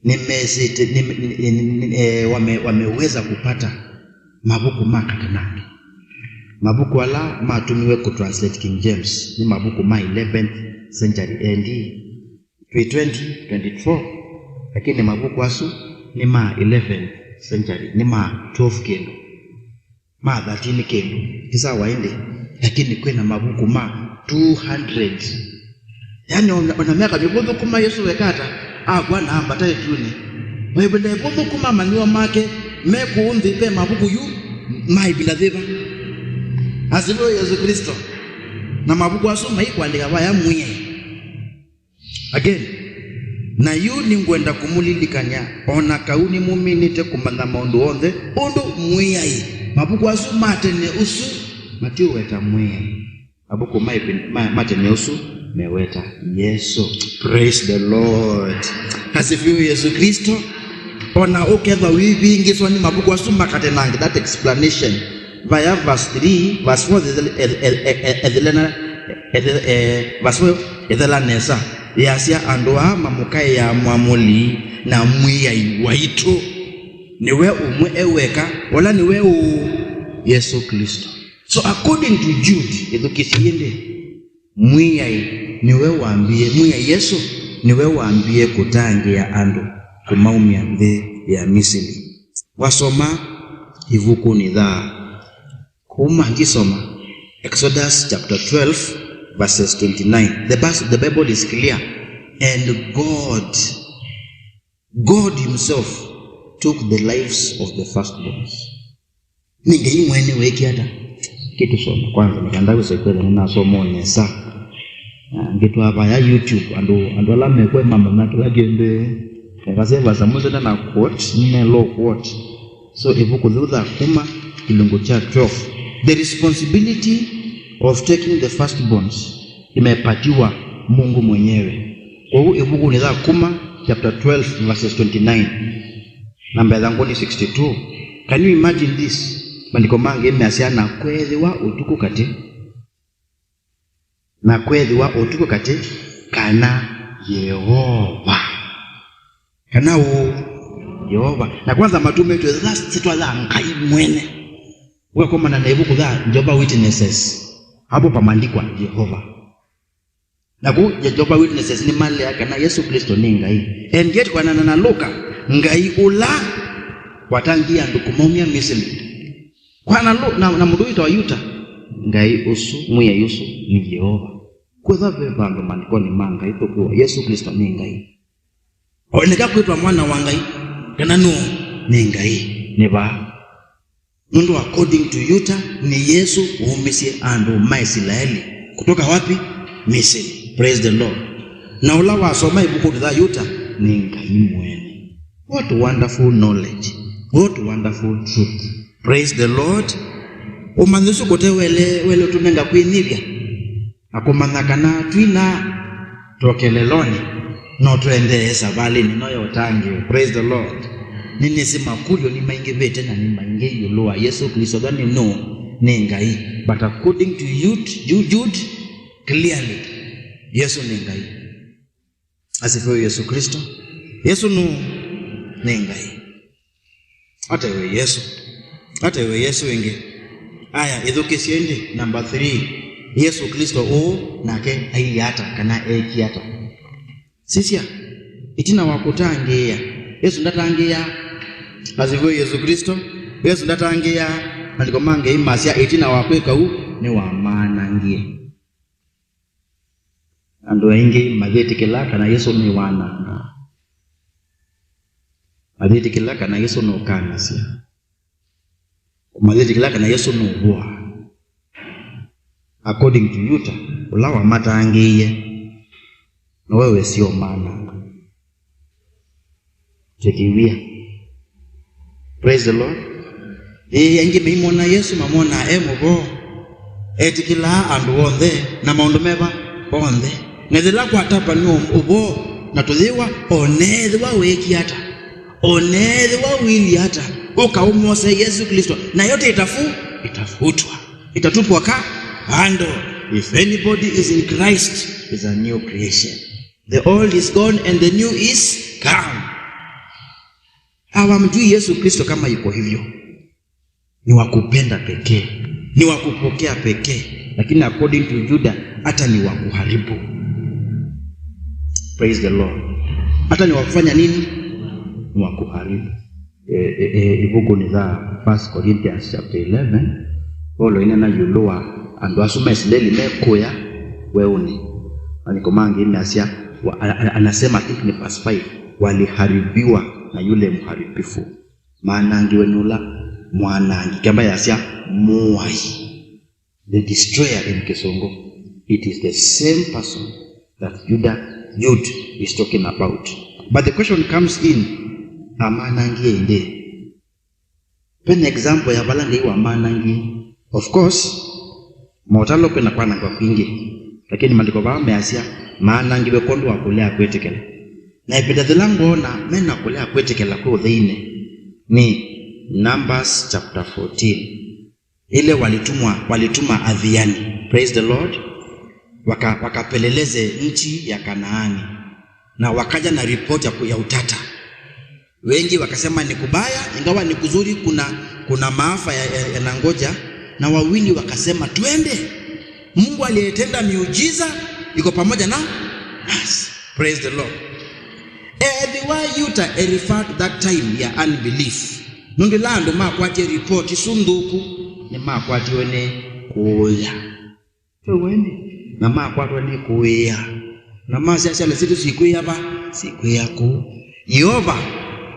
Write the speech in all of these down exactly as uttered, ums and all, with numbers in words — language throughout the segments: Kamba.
nĩmesĩte, nĩ, nĩ, nĩ, nĩ, eh, wame, wameweza kupata mavuku ma katanangĩ. Mavuku ala matumiwe kũtranslate King James nĩ mavuku ma eleventh century A D. Twĩ twenty twenty-four, lakini mavuku asu nĩ ma eleventh century, nĩ ma twelve kĩndũ, ma thirteen kĩndũ, ti sawa ĩndĩ, lakini kwĩna mavuku ma two hundred. Yaani, ona, ona myaka mĩvũthũ kuma Yesũ weka ata, akw'a na ambata ĩtunĩ. O ĩvinda ĩvũthũ kuma amanyĩw'a make me kũũ nthĩ, ve mavuku yu ma ĩvinda yĩva? Asifiwe Yesũ Klĩsto. Na mavuku asu maikũandĩka vaya Mwĩai. Again, na yu nĩngwenda kũmũlilikany'a, o na kau nĩmũminĩte kũmanya maũndũ onthe ũndũ Mwĩai. Mavuku asu ma tene ũsu matiũweta Mwĩai. Mavuku ma ĩvin-, ma, ma tene ũsu meweta Yesũ. Praise the Lord. Asifiwe Yesũ Klĩsto. O na ũkethwa wĩvingĩswa nĩ mavuku asu ma katanangĩ, that explanation, vaya verse three, verse four, ethel-, eth-, eth-, eth-, ethelena-, ethe-, eh, verse four, ethela nesa, yasya, andũ aa mamũkaĩaa Mwamũli na Mwĩai waitũ. Nĩwe ũmwe e weka, ũla nĩwe ũũ? Yesũ Klĩsto. So according to Jude, ĩthukĩsye ĩndĩ, Mwĩai nĩwe wambie, Mwĩai Yesũ nĩwe wambie kũtangĩĩa andũ kũmaumya nthĩ ya Misili. Wasoma ĩvukunĩ ya Kuuma, ngisoma Exodus chapter twelve, verses twenty-nine. The Bas-, the Bible is clear. And God, God himself took the lives of the firstborns. Nĩ Ngai mwene weekie ata? Kĩtũsoma kwanza, nĩkenda wĩse kwĩthwa nĩnasoma nesa. Na ngĩtwaa vaya YouTube, andũ, andũ ala mekwĩ mamanya kĩla kĩndũ. Nĩkasya Pastor Musa na quote, nĩnelo quote. So, ĩvuku yĩu ya Kuuma, kĩlungu kya twelve. The responsibility of taking the firstborns imepatiwa Mungu mwenyewe. Kwoou ĩvukunĩ ya Kuuma, chapter twelve, verses twenty-nine. Namba ya thangũ nĩ sixty-two. Can you imagine this? Maandĩko mangĩ measya, na kweethĩwa ũtukũ katĩ, na kweethĩwa ũtukũ katĩ, kana Yeova. Kana ũ? Yeova. Na kwanza matũmĩtwe yĩla syĩtwa ya Ngai mwene. Ũkakomana na ĩvuku ya Jehovah Witnesses. Hapo pameandikwa Yeova. Na kũu Jehovah Witnesses nĩmalea kana Yesũ Klĩsto nĩ Ngai. And yet, kwanana na Luka, Ngai ũla watangĩie andũ kũmaumya Misili. Kwana Lu-, na, na mũndũ wĩtawa Yuta, Ngai ũsu, Mwĩai ũsu, nĩ Yeova. Kwĩthwa ve vandũ maandĩkonĩ ma Ngai tũkwĩwa Yesũ Klĩsto nĩ Ngai. Oneka kwĩtwa mwana wa Ngai, kana nũũ? Nĩ Ngai. Nĩ vaa. Nũndũ according to Yuta, nĩ Yesũ waumisye andũ ma Isilaeli kutoka wapi? Misri. Praise the Lord. Na ũla wasoma ĩvukunĩ ya Yuta nĩ Ngai mwene. What wonderful knowledge. What wonderful truth. Praise the Lord. Ũmanyi ũsu kũte wele, wele ũtũnenga kwĩnyivya. Na kũmanya kana twina twokelelonĩ, no tũendee savalĩnĩ ĩno ya ũtangĩĩo. Praise the Lord. Nĩnĩsĩ makũlyo nĩmaingĩvĩte na nĩ maingĩ ĩũlũ wa Yesũ Klĩsto. Ethĩwa nĩ nũũ? Nĩ Ngai. But according to Jude, Jude, Jude, clearly, Yesũ nĩ Ngai. Asifiwe Yesu Kristo. Yesũ nũũ? Nĩ Ngai. Ata we Yesũ. Ata we Yesũ ĩngĩ. Aya, ĩthukĩsye ĩndĩ, number three. Yesũ Klĩsto ũũ, nake ailyĩ ata, kana eekie ata? Sisya, ĩtina wa kũtangĩĩa, Yesũ ndatangĩĩaa. Asifiwe Yesu Kristo. Yesũ ndatangĩĩaa. Maandĩko ma Ngai masya, ĩtina wa kwĩka ũu, nĩwamaanangie. Andũ aingĩ mayĩtĩkĩlaa kana Yesũ nĩwanangaa. Mayĩtĩkĩlaa kana Yesũ nũkanasya. Mayĩtĩkĩlaa kana Yesũ nũvũaa. According to Yuta, ũla wamatangĩĩie, nĩwe wesie ũmananga. Take it weird. Praise the Lord. Ĩĩ, aingĩ maimwona Yesũ, mamwonaa e mũvoo, etĩkĩlaa andũ onthe, na maũndũ meva onthe. Na yĩla kwatavanw'a ũvoo, na tũyĩw'a, o na ethĩwa weekie ata, o na ethĩwa ũilyĩ ata, ũka ũmwose Yesũ Klĩsto, nayo ĩtafu-, itafutwa, itatupwa ka-, kando. If anybody is in Christ, is a new creation. The old is gone and the new is come. Hawamjui Yesu Kristo kama yuko hivyo. Ni wa kupenda pekee, ni wa kupokea pekee, lakini according to Juda, hata ni wa kuharibu. Praise the Lord. Hata ni wa kufanya nini? Ni wa kuharibu. E, e, e, ivuku ni tha First Corinthians chapter eleven, Paulo ainena ĩũlũ wa andũ asu ma Isilaeli mekũya weũnĩ. Maandĩko mangĩ measya, wa- a- a- anasema, I think ni verse five, waliharibiwa na yule mharibifu. Maanangiwe nĩ ũla mwanangi. Kĩamba yasya mũai, the destroyer in Kĩsũngũ. It is the same person that Judah, Jude is talking about. But the question comes in, amanangie ĩndĩĩ? Vena example ya vala Ngai wamanangie? Of course, maũtalo kwĩna kwanangwa kwingĩ, lakini maandĩko vaa measya maanangiwe kwondũ wa kũlea kwĩtĩkĩla. Na ĩvinda yĩla ngoona mena kũlea kwĩtĩkĩla kwĩ ũtheinĩ nĩ Numbers chapter fourteen. Ile walitumwa, walituma athiani, praise the Lord, waka, wakapeleleze nchi ya Kanaani, na wakaja na ripoti ya, ku- ya utata. Wengi wakasema ni kubaya, ingawa ni kuzuri, kuna, kuna maafa ya- ya- yanangoja, na wawili wakasema, "Twende, Mungu aliyetenda miujiza yuko pamoja na nasi." Praise the Lord. Ethĩwa Yuta e refer to that time ya unbelief, nũndũ ĩla andũ makwatie ripoti isu nthũku, nĩmakwatiwe nĩ kũũya. Twĩw'eni? Na makwatwa nĩ kũĩa. Na masya, "Syana sitũ sikwĩa va? Sikwĩa kũu." Yeova,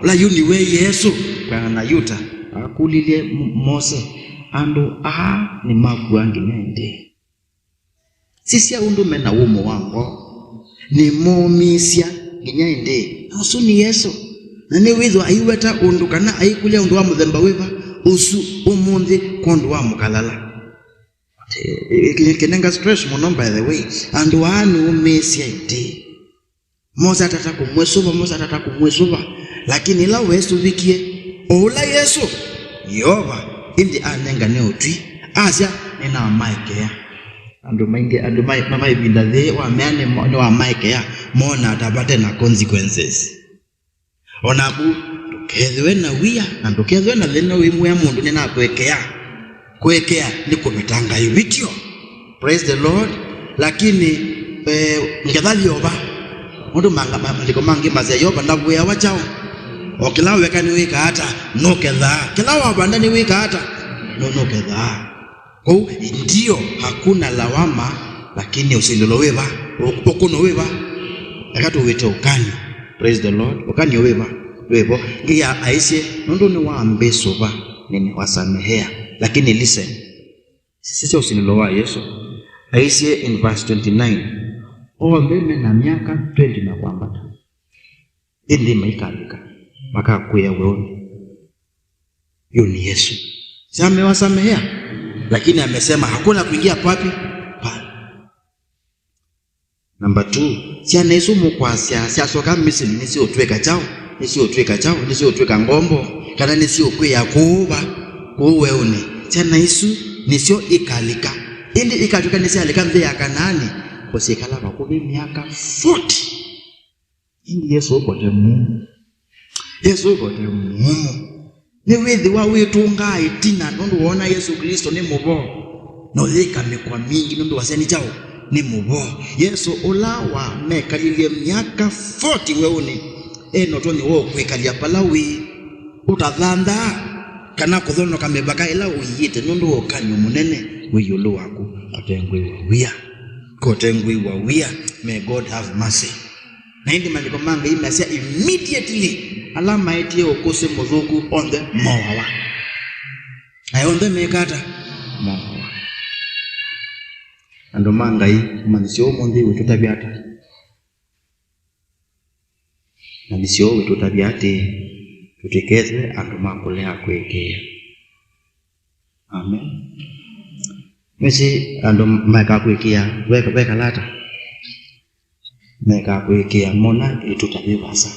ũla yu nĩwe Yesũ, kwĩana na Yuta, akũlilye M- Mose, "Andũ aa nĩmakua nginya ĩndĩĩ? Sisya ũndũ me na wũmũ wa ngoo. Nĩmomĩĩsya nginya ĩndĩĩ?" Na ũsu nĩ Yesũ. Na nĩwĩthwa aiweta ũndũ kana aikũlya ũndũ wa mũthemba wĩva ũsu ũmũnthĩ kwondũ wa mũkalala. Eh, eh, kĩ- kĩnenga stress mũno, by the way. Andũ aa nĩũmĩĩsya ĩndĩĩ? Mose atata kũmwĩsũva, Mose atata kũmwĩsũva, lakini ĩla weesũvĩkie, o ũla Yesũ, Yeova, ĩndĩ anengane ũtwi, asya, "Nĩnamaekea." Andũ maingĩ, andũ ma, ma, ma ĩvinda yĩĩ, wamea nĩ mo- nĩwamaekea, monaa ta vate na consequences. O naku ndũkethĩwe na wia, na ndũkethĩwe na thĩna ũimwĩa mũndũ, "Nĩnakũekea." Kũekea nĩ kũvetanga ĩvĩtyo. Praise the Lord. Lakini, eh, ngetha Yeova. Ũndũ manga- ma- maandĩko mangĩ masya, Yeova ndavũĩawa kyaũ. O kĩla weka nĩwĩkaa ata, nũkethaa. Kĩla wavanda nĩwĩkaa ata, nũ- nũkethaa. Kwoou, ndio, hakuna lawama, lakini ũsilĩlo wĩva? Ũ- ũkũno wĩva? Eka tũwĩte ũkany'o. Praise the Lord. Ũkany'o wĩva? Wĩvo. Ngai aisye, "Nũndũ nĩwambĩsũva, nĩnĩwasamehea." Lakini listen. Sisya ũsilĩlo wa Yesũ. Aisye in verse twenty-nine, "Onthe me na myaka twenty na kwambata, ĩndĩ maikalika, makakwĩa weũnĩ." Yu nĩ Yesũ. Si amewasamehea, lakini amesema hakuna kuingia wapi? Pale. Number two, syana isu mũkwasya syasoka Misili nĩsiũtw'ĩka kyaũ? Nĩsiũtw'ĩka kyaũ? Nĩsiũtw'ĩka ngombo, kana nĩsiũkwĩa kũũ va? Kũũ weũnĩ. Syana isu nĩsyo ikalika. Ĩndĩ ikatw'ĩka nĩsyalika nthĩ ya Kanaani, kũsyĩkala vakuvĩ myaka forty. Ĩndĩ Yesũ ũkote mũmũ. Yesũ ũkote mũmũ. Nĩwĩthĩwa wĩtũngaa ĩtina nũndũ woona Yesũ Klĩsto nĩ mũvoo, na ũyĩka mĩkwa mingĩ nũndũ wasya nĩ kyaũ? Nĩ mũvoo. Yesũ ũla wamekalilye myaka forty weũnĩ, e na ũtonyi wa ũkwĩkalya vala wĩ, ũtathanthaa, kana kũthonoka mĩvaka ĩla ũiĩte nũndũ wa ũkany'o mũnene wĩ ĩũlũ waku. Kũtengwĩw'a wia. Kũtengwĩw'a wia. May God have mercy. Na ĩndĩ maandĩko ma Ngai measya, immediately ala maetie ũkũsĩ mũthũku onthe mooawa. Aĩ onthe meka ata? Mooawa. Andũ ma Ngai, ũmanyĩsyo ũmũnthĩ wĩtũtavya ata? Ũmanyĩsyo wĩtũtavya atĩ tũtikethwe andũ ma kũlea kwĩkĩĩa. Amen. Nĩsĩ andũ meka kwĩkĩa, ve- vekala ata? Meka kwĩkĩa mona ĩtũtavye vasa.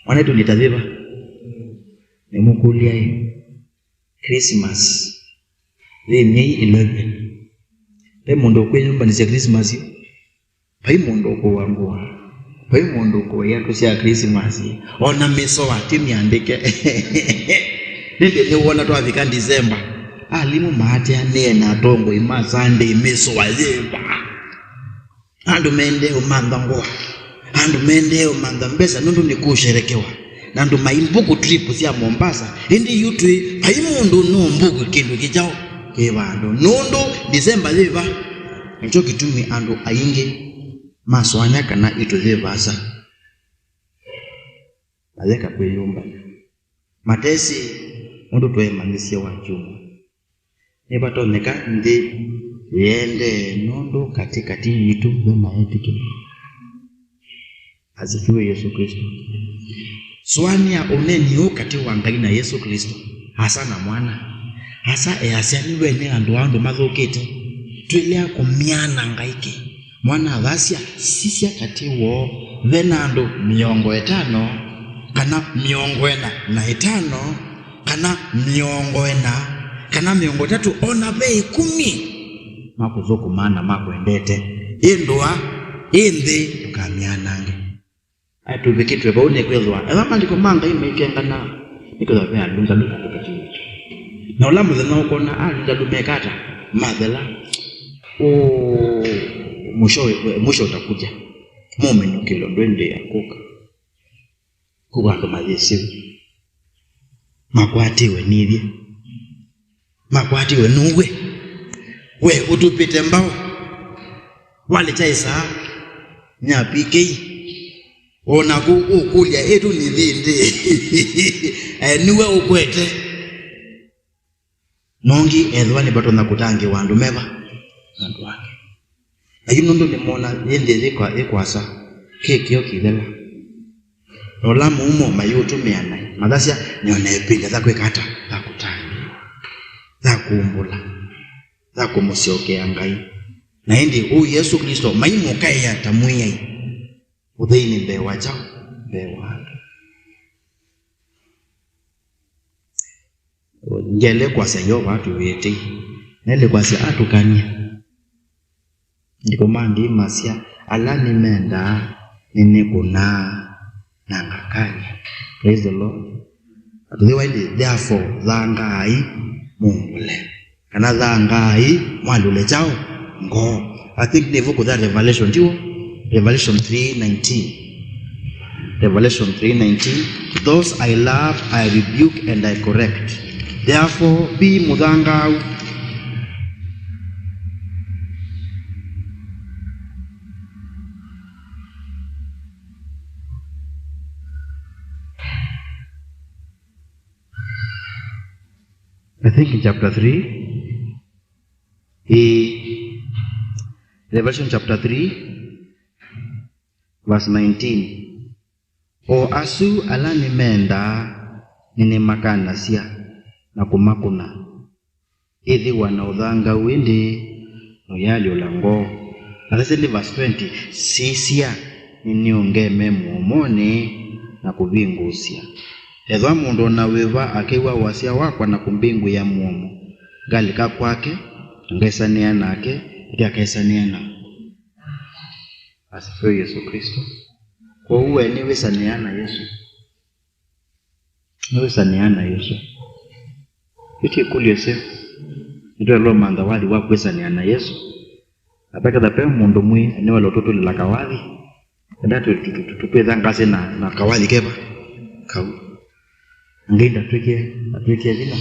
Mwana ĩtũnĩtavye va? Nĩmũkũlya ĩ, Christmas yĩ myei eleven. Ve mũndũ ũkwĩyũmbanĩsya Christmas yu? Vai mũndũ ũkũũa ngũa. Vai mũndũ ũkũĩa tũ sya Christmas, ona mĩsoa ti mĩandĩke. Nĩndĩ nĩwona twavika December, alimũ maateanĩe na atongoi ma Sunday mĩsoa yĩva. Andũ maendee ũmantha ngũa, andũ maendee ũmantha mbesa nũndũ nĩkũsherekewa, na andũ mai mbuku trip sya Mombasa, ĩndĩ yu twĩ vai mũndũ nũmbuku kĩndũ kĩkyaũ kĩ vandũ nũndũ December yĩva. Nĩkyo kĩtumi andũ aingĩ masũanĩa kana ĩtu yĩ vaasa, mayĩka kwĩyũmbany'a. Matesĩ ũndũ tweemanyĩsye wa kyumwa, nĩvatonyeka nthĩ yĩendee nũndũ katĩ katĩ yitũ ve na etĩkĩli. Asifiwe Yesu Kristo. Sũanĩa ũneeni ũũ katĩ wa Ngai na Yesu Kristo, asa na mwana. Asa easya nĩwene andũ aa andũ mathũkĩte, twĩlea kũmyana Ngai kĩ? Mwana athasya, sisya katĩ woo ve na andũ mĩongo ĩtano, kana mĩongo ĩna na ĩtano, kana mĩongo ĩna, kana mĩongo ĩtatũ, o na ve ĩkũmi makũthũkũmaa na makwendete. Ĩ ndũa, ĩ nthĩ, ndũkamyanange. Atũvikĩtw'e vau nĩkwĩthwa ethwa maandĩko ma Ngai maikengana, nĩkwĩthwa ve alũngalu katĩkatĩ witũ. Na ũla mũthenya ũkona alũngalu meka ata? Mathela. Ũ, mwisho, mwisho utakuja. Mũminũkĩlo ndwĩndĩĩa kũka. Kũu andũ mayĩsĩwe, makwatĩwe nithyĩ, makwatĩwe nũwe. We ũtupĩte mbaũ, walĩkya ĩsaa nya P K, o naku ũkũlya ĩtu nithyĩ ĩndĩ? Eh, nĩwe ũkwete. Nongi ethĩwa nĩvatonya kũtangĩĩwa andũ meva? Andũ angĩ. Na yu nũndũ nĩmona yĩ nthĩ yĩkwa-, ĩkwasa, kĩ kĩo kĩthela. Na ũla mũumo mayĩũtũmĩa naĩ, mathasya, nĩona ĩvinda ya kwĩka ata? Ya kũtangĩĩwa, ya kũmbũla, ya kũmũsyokea Ngai. Na ĩndĩ ũu Yesũ Klĩsto maimũkaĩa ta Mwĩai ũtheinĩ mbee wa kyaũ? Mbee wa andũ. Ngele kwasya Yeova atũvĩtĩi, nele kwasya atũkany'a. Maandĩko ma Ngai masya, ala nĩmendaa nĩnĩkũnaa na ngakany'a. Praise the Lord. Atũthĩwa ĩndĩ, therefore, thangaai mũmbũle. Kana thangaai mwalũle kyaũ? Ngoo. I think nĩ ĩvuku ya Revelation, ndiw'o? Revelation three nineteen. Revelation three nineteen, "Those I love, I rebuke and I correct. Therefore, be mũthangaau." I think in chapter three, eh, Revelation chapter three, verse nineteen. "O asu ala nĩmendaa nĩnĩmakanasya na kũmakũna. Ĩthĩwa na ũthangau ĩndĩ, mũyaalyũla ngoo." Na sasa nĩ verse twenty, "Sisya, nĩnĩũngeme mũomonĩ na kũvingũsya. Ethĩwa mũndũ o na wĩva akew'a wasya wakwa na kũmbingũĩa mũomo, ngalika kwake, na ngesanĩa nake, ĩndĩ akesanĩa nakwa." Asifiwe Yesu Kristo. Kwoou we nĩwĩsanĩaa na Yesũ? Nĩwĩsanĩaa na Yesũ? Ĩti ĩkũlyo ĩseo. Nĩtwaĩlwe ũmantha wathi wa kwĩsanĩa na Yesũ. Na veketha ve mũndũ mwĩ nĩwaĩle ũtũtũlĩla kawathi, enda tũ-, tũ-, tũ-, tũ-, twĩthangaasye na, na kawathi keva kau. Ngai ndatwĩkĩe, ndatwĩkĩe vinya.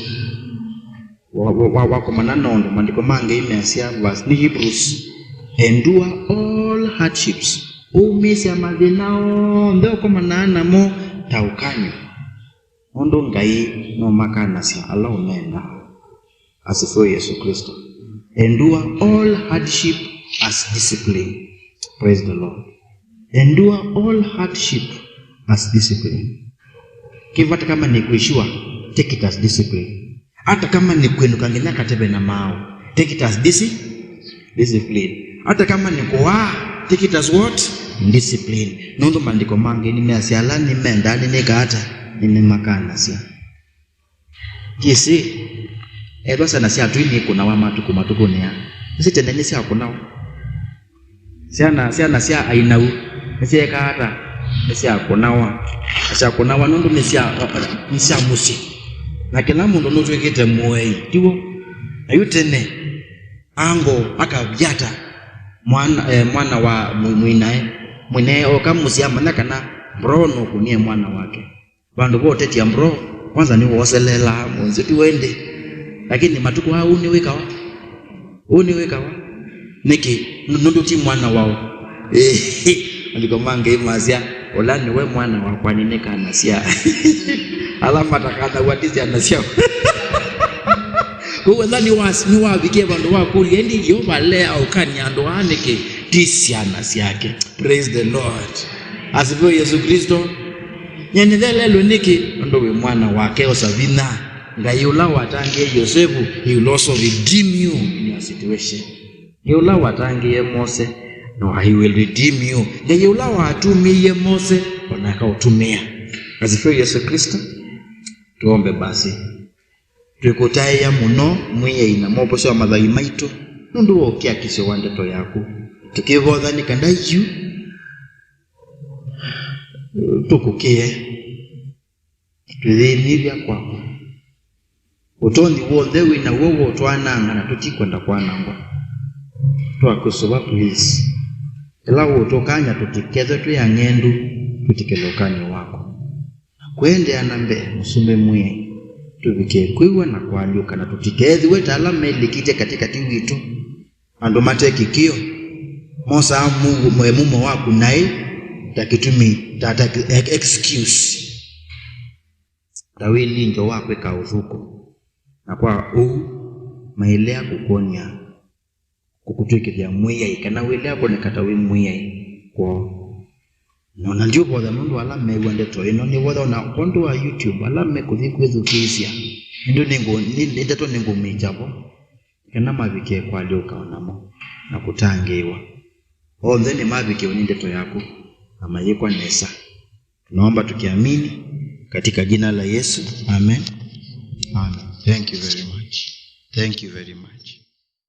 Wa, wa, wa, wakomana na ũndũ maandĩko ma Ngai measya, verse, nĩ Hebrews, "Endure all hardships." Ũmĩĩsya mathĩna onthe ũkomanaa namo ta ũkany'o, nũndũ Ngai nũmakanasya ala ũmendaa. Asifiwe Yesu Kristo. "Endure all hardship as discipline." Praise the Lord. "Endure all hardship as discipline." Kĩva, hata kama ni kuishiwa, take it as discipline. Hata kama ni kwinuka nginya kateve na maaũ, take it as disi-, discipline. Hata kama ni kuaa, take it as what? Discipline. Nũndũ maandĩko ma Ngai nĩmeasya, "Ala nĩmendaa nĩnĩkaa ata? Nĩnĩmakanasya." Kĩsĩ, ethwa syana sya tũi nĩikũnawa matukũ, matukũnĩa. Nĩsĩ tene nĩsyakũnawa. Syana, syana sya ainau, Nĩsyekaa ata? Nĩsyakũnawa. Na syakũnawa nũndũ nĩ sya, nĩ sya mũsyĩ. Na kĩla mũndũ nũtw'ĩkĩte mũei, tiw'o? Na yu tene, ango akavyata mwana, eh, mwana wa mwi-, mwinae. Mwinae oka mũsyĩ amanya kana bro nũkũnie mwana wake. Vandũ va ũtetya bro, kwanza nĩwooselelaa mũnzĩ, ti wendi. Lakini matukũ aa ũu nĩwĩkawa. Ũu nĩwĩkawa. Nĩkĩ? Nũ-, nũndũ ti mwana wao. Ĩĩ, maandĩko ma Ngai masya, "Ũla nĩwe mwana wakwa, nĩnĩkanasya." Ala matakanaw'a ti syana syao. Kwoou ethĩwa nĩwas-, nĩwavikie vandũ wa kũlya, ĩndĩ Yeova alea ũkany'a andũ aa nĩkĩ? Ti syana syake. Praise the Lord. Asifiwe Yesu Kristo. Nyie nĩthelelwe nĩkĩ? Nũndũ wĩ mwana wake, osa vinya. Ngai ũla watangĩĩe Yosevu, he will also redeem you in your situation. Ngai ũla watangĩĩe Mose, no, he will redeem you. Ngai ũla watumĩie Mose, onaka ũtumĩa. Asifiwe Yesu Kristo. Tuombe basi. Twĩkũtaĩa mũno, Mwĩai, na mwovosya wa mathai maitũ, nũndũ wa ũkiakisyo wa ndeto yaku. Tũkĩvotha nĩ kana yu tũkũkĩe, twĩyĩnyivya kwaku. Ũtonyi w'onthe wĩ naw'o wotwananga na tũtikwenda kwanangwa. Twakũsũva, please. Ĩla ũtũkany'a tũtikethwe twĩ ang'endu, twĩtĩkĩle ũkany'o waku. Na kũendeea na mbee, Mũsumbĩ Mwĩai, tũvike kwĩw'a na kũalyũka, na tũtikethĩwe ta ala melikĩtye katĩkatĩ witũ, andũ mate kĩkĩo, mosaa mu-, mwe-, mumo waku naĩ ta kĩtumi, ta, ta ki-, ex-, excuse, ta wĩlingyo wa kwĩka ũthũku, na kwa ũu mailea kũkwony'a, kũkũtw'ĩkĩthya Mwĩai, kana wĩlea kwoneka ta wĩ Mwĩai kwoo. Na ona ndiũvotha nũndũ ala mew'a ndeto ĩno, nĩvotha ona kwondũ wa YouTube, ala mekũthi kwĩthukĩĩsya. Nĩndũ nĩngũ-, nĩ, nĩ ndeto nĩngũmĩkya vo, kana mavikĩe kũalyũka o namo na kũtangĩĩwa. Onthe nĩmavikĩwe nĩ ndeto yaku, na mayĩkwa nesa. Tunaomba tukiamini katika jina la Yesu. Amen. Amen. Thank you very much. Thank you very much.